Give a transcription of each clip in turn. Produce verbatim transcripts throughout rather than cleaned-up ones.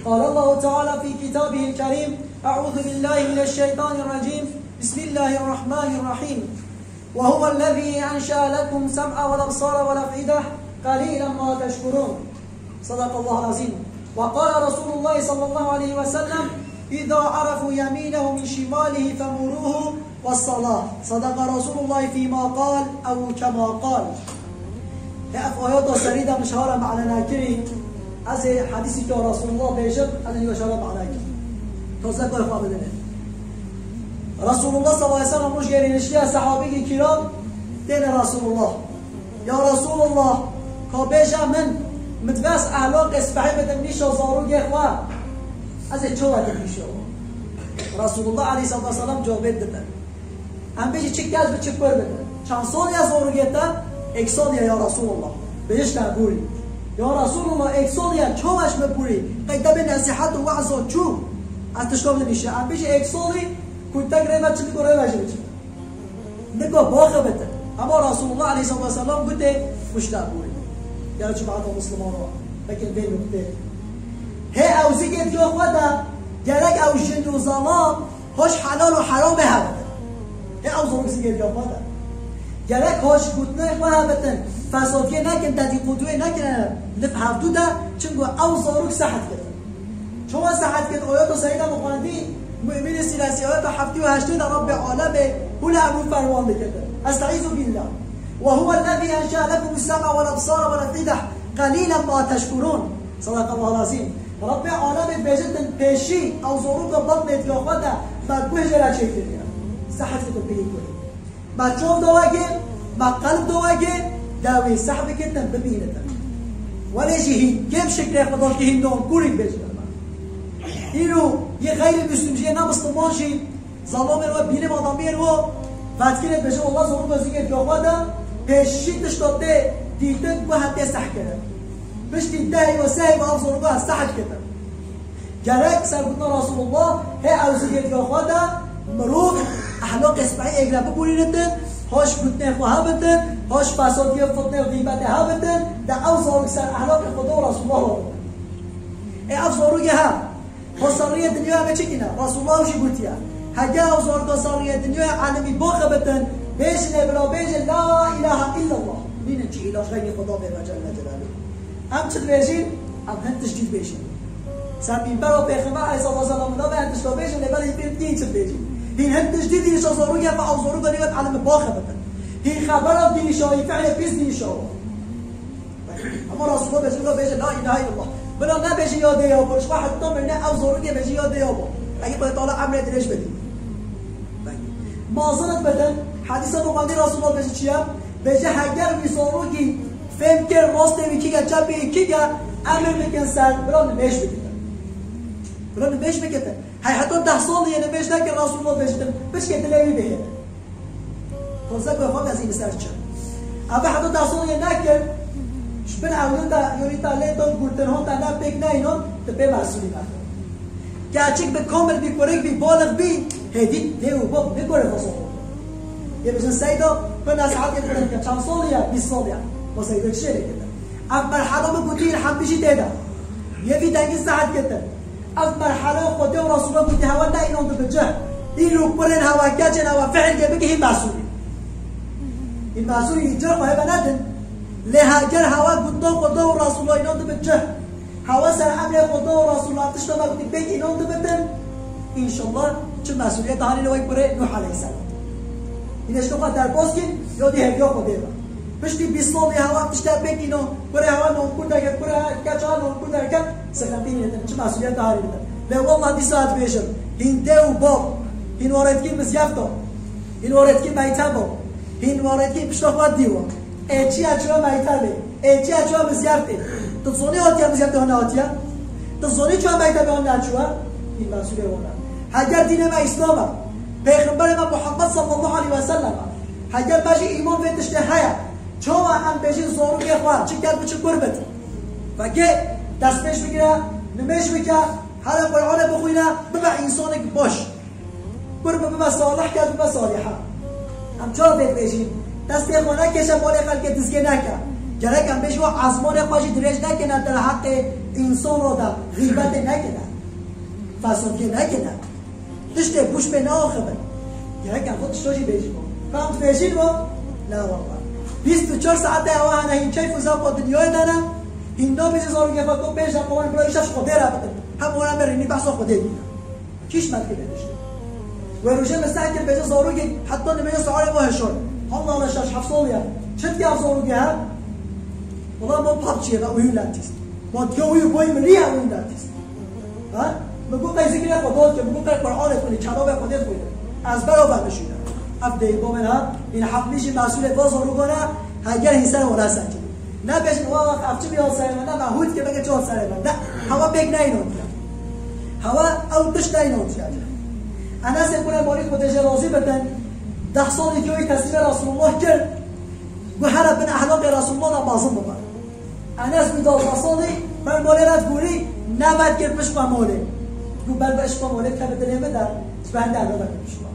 قال الله تعالى في كتابه الكريم: أعوذ بالله من الشيطان الرجيم. بسم الله الرحمن الرحيم. وهو الذي أنشأ لكم السمع والأبصار والأفئدة، قليلا ما تشكرون. صدق الله العظيم. وقال رسول الله صلى الله عليه وسلم: إذا عرفوا يمينه من شماله فمروه والصلاة. صدق رسول الله فيما قال أو كما قال. He ev ayeta serî de min ji we re me'ne nekirî. Ez ê hedîsî ke Resulullah bêjim, ez ê ji we re me'ne kim. Taze guh xwe bidine. Resulullah sallallahu aleyhi ve sellem rojê rêniştiye, sahabî kiram têne Resulullah. Ya Resulullah, ka bêje min, min divê ez ehlaqê spehî bidim nîşa zarokê xwe. Ez ê çawa dim nîşa? Resulullah aleyhissalatu vesselam cevabê dide. Em bêjî çi kes bi çi kur bide. Çend sal ye zarokê te? Êk sal ye ya Resulullah. Bêjî ji te borî. Ya Resulullah, êk sal ye, çawa ji min borî? Qey te bê nesîhet û we'za çû? Ez tişta bide nîşe. Em bêjî êk salî, kuntek rê ve çi diko rê ve jî biçin. Nika baxivite. Ema Resulullah aleyhissalatu vesselam gotê, kuşte bûrî. Ya cemaata Müslüman o. Peki vê nokte. He ew zikê diya xwe de gerek ew jin û zalam hoş helal û heramê hebite. He ew zarok zikê diya xwe de. Gerek hoş gotinê xwe hebitin. Fesadiyê nekin, dedîkoduyê nekin. Li hevdû de çimku ew zarok sehet kirin. Çawa sehet ket? Ayeta serî de min xwendî, Mu'minin sîresî ayeta heftê û heştê de Rabbê Alemê hûn emrû ferman dikete. Estaizu billah. وهو الذي أنشأ لكم السمع والأبصار والأفئدة قليلا ما تشكرون. صدق الله العظيم. Rabbê Alemê dibêje, tim pêşî ew zaroka batnê diya xwe de me guh jê re çêkiriye. Sehet ket û pêyî kurî. Me çav da wegê, me qelb da wegê, dewê seh bikitin, bibînitin. Welê jî hîn kêm şikrê Xweda ki hîn nankurî dibêjin me. Îro yê xeyrî Müslüm jî, yê ne Müslüman jî, zalamên we bînim adamiyên we, vetkirê dibêjin, Allah zorû ve zikê diya xwe de, pêşî tişta tê dîtin ku hetê seh kirin. Piştî deh heyva, sê heyva ev zorû ve seh dikitin. Gerek ser gotina Resulullah hê ew zikê diya xwe de mirov ehlaqê spehî êk re bibûrînitin, hoş gotinê xwe hebitin, hoş fesadiyê, fitnê û xîbetê hebitin, de ew zarok ser ehlaqê Xweda û Resulullah re bitin. Ê ev zarokê he, xwe serriyê dinyaya me çi kîne? Resulullah jî gotiye. Hege ew zaroka serriyê dinyaya elimî boxe bitin, bêjinê bila bêjin la ilahe illallah. Nînin çi îlac xeyrî Xweda bê ve Celle Celaluhu. Em çi dibêjin? Em hin tiştî dibêjin. Ser mînbera Pêxember aleyhissalatu vesselam da ve hin tişta bêjin, lê belê pê tîn çi dibêjin. Hîn hin tiştî dînişa zorû ye ve ew zorû ve nîvet elimi baxe bitin. Hîn xebera dînişa, hîn fi'lê pîs dînişa. Ama Resulullah bêjin, la bêjin, la ilahe illallah. Bila nebêjin ya dê ya bo. Ji xwe heta mirine ew zorû ye bêjin ya dê ya bo. Egi Xwedê Teala emrê dirêj bidî. Mazeret bidin, hedîsa Buxarî Resulullah bêjin çi ye? Bêje heger wî zarokî fêm kir, rastê wî kî ye, çepê wî kî ye, emir bikin ser, bila nimêj bikitin. Bila nimêj bikitin. Hey heta deh sal yê nimêj nekir, Resulullah bêjitin, pişkê dilê wî bihêle. Taze ku xwe ez ê li ser çi. Eve heta deh sal yê nekir, ji bin ewlin de, yonî te lê ton gurtin, hon te ne pêk neynon, tu pê mesûlî me. Keçik bi, komil bî, kurik bî, balix bî, hêdî dê û bav nikore xwe zor bike. Yê bijin Seyda, bi nesihet yê kurin ke çend salî ye? Bîst salî ye. Ma Seyda çi jê lê kete? Ev merhela min gotî, elhamdî jî tê de. Yê vî dengî sehet kete. Ev merhela Xwedê û Resûla gotî hewa ne înan dibe cih. Îro kurên hewa, keçên hewa, fiil ke bike hîn mesûlî. Hîn mesûlî cih xwe hebe nedin. Lê heger hewa gotina Xwedê û Resûla înan dibe cih. Hewa ser emrê Xweda û Resûla tişta me gotî pêk înan dibitin, înşallah çi mesûliyet hanî li wek kurê Nuh aleyhisselam. Hîn eşkê xwe derbas kîn, ya dî hêviya Xwedê be. Piştî bîst salî hewa tişta pêk înan, kurê hewa nonkur derket, kurê keça nonkur derket, sixentî nîtin, çi mesûliyet hanî bitin. Lê wallah dîsa ez bêjim, hîn dê û bav, hîn waretkî mizyefta, hîn waretkî meyteba, hîn waretkî pişta xwe dîwa. Ê çiya çiwa meytebê. Ê çiya çiwa mizyartê. Tu zonî hatiya mizyartê hona hatiya? Tu zonî çiwa meytebê hona çiwa? Î mesûlê hona. Heger dînê me Îslam e. Pêxemberê me Muhammed sallallahu aleyhi ve sellem e. Heger me jî îman vê tiştê heye. Çawa em bêjin zarokê xwe, çi ket bi çi kur bit. Vekê destpêş bigire, nimêj bike, here Qur'anê bixwîne, bibe însanek baş. Kur bibe salih, kes bibe saliha. Em çawa pê dibêjin? Destê xwe nekêşe, malê xelkê dizgê neke. Gerek em bêjin, wa ezmanê xwe jî dirêj nekine di heqê însan re de, xîbetê nekine, fesokê nekine. Tiştê pûç pê neaxivin. Gerek em xwe tişto jî bêjin. Ka em dibêjin wa? La wallah. Bîst û çar saetê ewa hene hîn keyf û zewqa dinyayê de ne. Hîn nabêjin zarokê xwe ku pênc deqa wan bila îşev ji Xwedê re bidin. Hem wan em berînî behsa Xwedê bîne. Kîş me dikeve tiştê. We rojê min seh kir bêje zarokek heta nimêja saetê bo heşan. Allah Allah şaş heft sal ya. Çi dike ev zarokê he? Wala ma PUBG'ê ve oyun derdîst. Ma diya wî boy milî ye oyun derdîst. Ha? Min got qey zikrê Xwedê dike, min got qey Qur'anê dixwîne, kelamê Xwedê dixwîne. Ez beraber dişîne. Ev deyî bo min ha. Hîn heft mijî mesûlê va zarokan e, heger hîn ser wana serkê. Nebêjin, wa ev çi bîya serê me, ne me hût ke beke çor serê me. Ne, hewa pêk neynotiye. Hewa ew tişt neynotiye. Enesê kure morî Xwedê jê razî bitin. Deh salî ke wî teslîmê Resulullah kir. Got here bin ehlaqê Resulullah de mezin bibe. Enes bû duwazdeh salî, ber malê re digorî, nevet kir pişt xwe malê. Got ber bi pişt xwe malê dikeve dilê min de, ji ber hinde ehlaqê pişt xwe.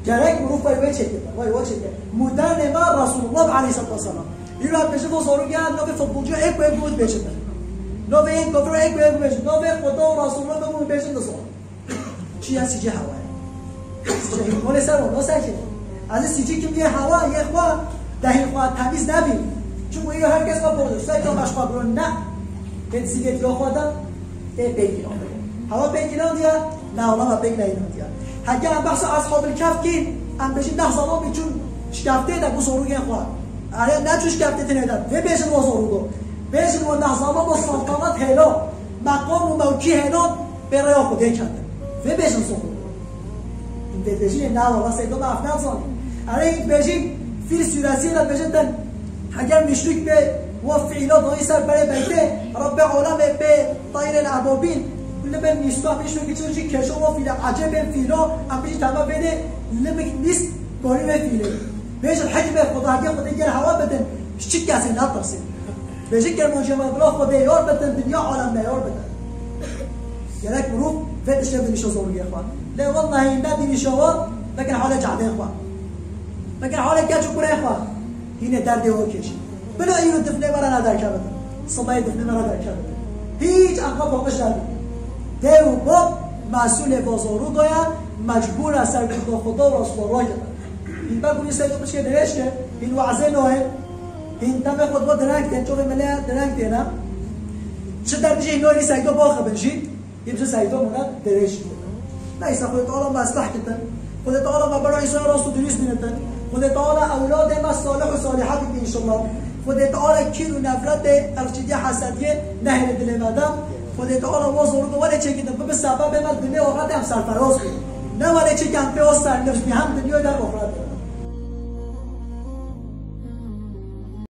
Gerek mirov vay wê çêke, vay wê çêke. Modernê me Resulullah aleyhissalatu vesselam. Îro em bêjin bo zarokê, navê futbolcî ê ku ê ku bêjin. Navê ê kafir ê ku ê ku bêjin. Navê Xweda û Resulullah ê ku bêjin dizan. Çi ya sicê hewa ye? Sicê hîn kolê ser o, no serkê. Ez ê sicî kim yê hewa, yê xwe, de hîn xwe temîz nebî. Çimkî îro her kes xwe polo, ser ka meşxwa biro, ne. Tê sicê diya xwe de, tê pêk înan. Hewa pêk înan diye, ne, wala me pêk neynan diye. Heke em behsa Eshabil Kehf kîn, em bêjin neh zalon bî çûn şkeftê de bû zarokên xwe. Erê neçû şkeftê têne de. Vê bêjin wa zaroka. Bêjin wa neh zalon bo saltanat hêlo. Meqam û mewkî hêlo pê rêya Xwedê ketin. Vê bêjin zarok. Hîn vê bêjinê ne wala seydo me ev nezanî. Erê hîn bêjin Fîl sûresiyê de bêjin ten. Heger müşrik bê wa fîla dayî ser berê beytê, Rebbê alemê bê tayrên ebabîl, li bin nîska müşrik için jî keşo wa fîla ecêbên fîla, em bijî tema bênê, li bin nîs gorî wê fîlê. Bêjin hikmê Xwedê, heke Xwedê gel hewa bidin, ji çi kesê netirsîn. Bêjin kermancê me bila Xwedê yar bidin, dinya alem me yar bidin. Gerek mirov vê tiştê binîşe zoriyê xwe. Lê wellahî ne binîşe wa, vekin halê cahdê xwe. Vekin halê keç û kurê xwe. Hînê derdê wa kêşî. Bila îro difnê me re ne derkevin. Sibayê difnê me re derkevin. Hîç eqqa paqij nebî. Dê û bab mesûlê va zaroka ye, mecbûr e ser kurda Xweda û Resûla rakevin. Hîn ber ku nî seydo pişkê dirêj ke, hîn wezê nayê, hîn demê xwe dibe direng tên, çavê milê direng têne. Çi derdijê hîn nayê nî seydo baxibin jî, hîn ji seydo mûne dirêj. Neyse, Xwedê Teala me esleh kitin. Xwedê Teala me bera însan rast û dirûst bînitin. Xwedê Teala ewladê me salih û saliha bibî înşallah. Xwedê Teala kîn û nefretê, evçîdiyê, hesediyê nehêle dilê me de. Xwedê Teala wa zaroka welê çêkitin, bibe sebebê me dinyê û axirete em serferaz bin. Ne welê çêkin pê wa sernivj bî hem dinyê de hem axirete.